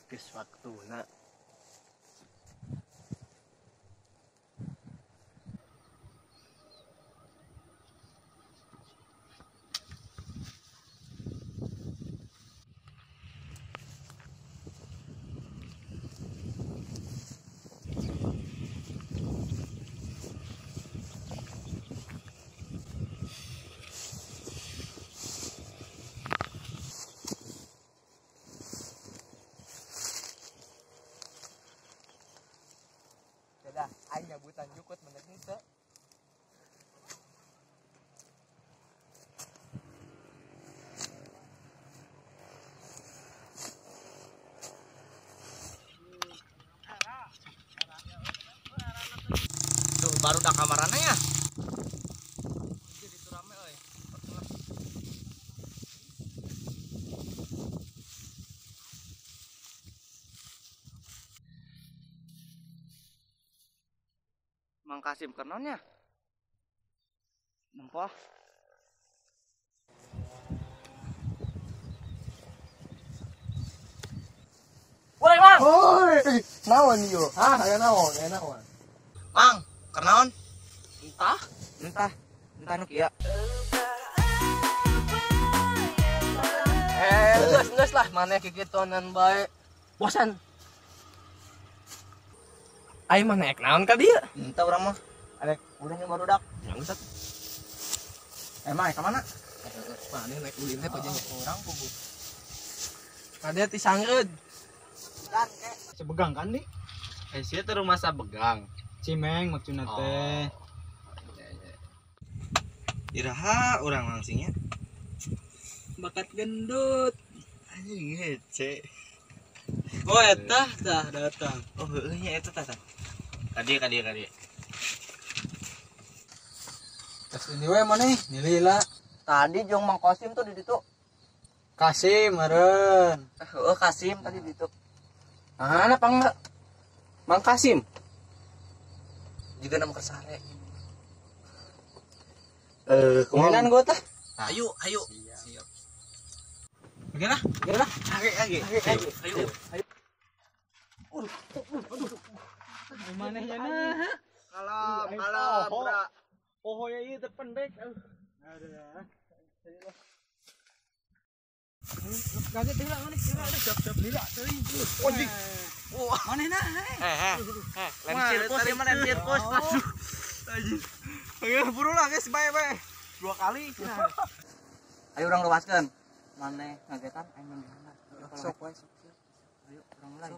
Geus waktuna. Aing nyabutan jukut bener henteu. Tuh baru dah kamarana ya. Anjir itu rame euy. Mang Kasim kenonnya. Nempoh. Woi, Mang. Woi, naon ieu? Hah, aya naon? Aya naon? Mang, kenaon? Entah, entah. Entah nu kieu. Geus, geus lah, maneh kikituanan bae. Bosan. Aing mah naik naon ka dieu? Entah urang mah. Arek ulin jeung barudak. Ya geus atuh. Emang ka mana? Maneh naik ulin teh pajanya urang kubu. Ka dieu ti sangreud. Dan ke Sebegang kan nih? Sia teh rumah Sabegang. Cimeng maksudna teh. Iraha urang langsingnya. Bakat gendut. Anjing hece. Oh eta tah datang. Oh heueuh nya eta tah. Kadieu kadieu kadieu. Tes ini we maneh nilai lah. Tadi jeung Mang Kosim tuh di ditu. Kasim meureun. Heueuh Kasim tadi di ditu. Ah, apa enggak? Mang Kasim. Juga nama kersare. Kumaha gua tah? Ayo, ayo. Siap. Oke lah, oke lah. Oke, oke. Ayo, ayo. Ayo. Aduh, aduh. Manehnya nah. Kalem, kalem, bra. Poho ya ieu teh pendek. Aduh. Kaget teh lah maneh, siap-siap lila teuing. Anjing. Wah, manehna. Lem sirkus ieu mah lem sirkus. Aduh. Anjing. Ayo buru lah guys, bae bae. 2 kali. Ayo urang luaskeun. Maneh ngagetan aing manggihan. Sok wae sok. Ayo urang mulai.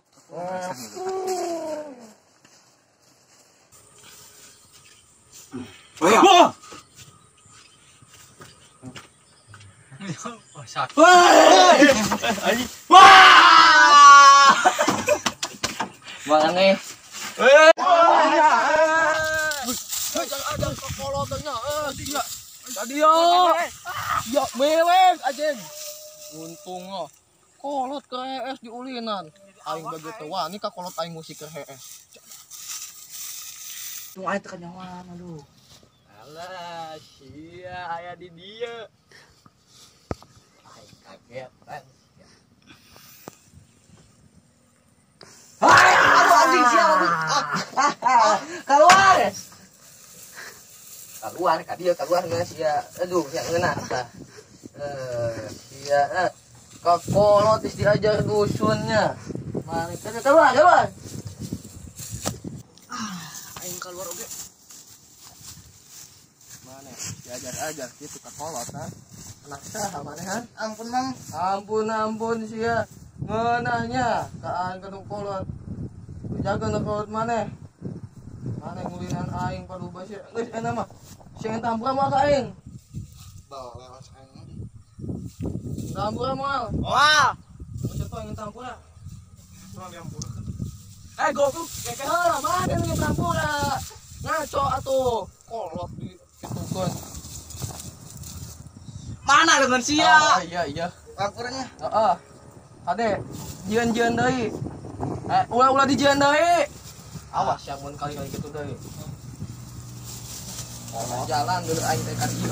Wah. Oh, satu. Anjing. Wah! Maneh. Ada kekolotnya, sia. Tadi yo. Ya mewek anjing. Untung oh. Kolot ke hees diulinan. Aing bagi teu wani ka kolot aing musik ke hees. Tung aing teu kanyawan aduh. Alah, sia aya di dieu. Aing kaget kan. Aduh anjing sia aduh. Keluar. Keluar ka dieu keluar geus sia. Aduh, sia ngeunah tah. Sia kakolot geus diajar dusunnya. Mari keluar, keluar. Ah, aing keluar oge. Maneh diajar-ajar kitu kakolot ha. Anak saha maneh ha? Ampun Mang. Ampun ampun sia. Ngeunahnya ka aing ka kolot. Jaga nu kolot maneh. Maneh ngulinan aing paduba sia. Geus enak mah. Sia tampura mah ka aing. Bawa lewat aing mah. Tampura moal. Moal. Mun siapa ingin tampura? Urang diampura. Goblok, keke heula maneh nu tampura. Ngaco atuh. Kolot di kitukeun. Mana dengan sia? Oh, iya iya. Tampuranya. Heeh. Ade, jieun-jieun deui. Ulah-ulah dijieun deui. Awas ya mun kali-kali kitu deui. Jalan dulu aing teh ka dieu.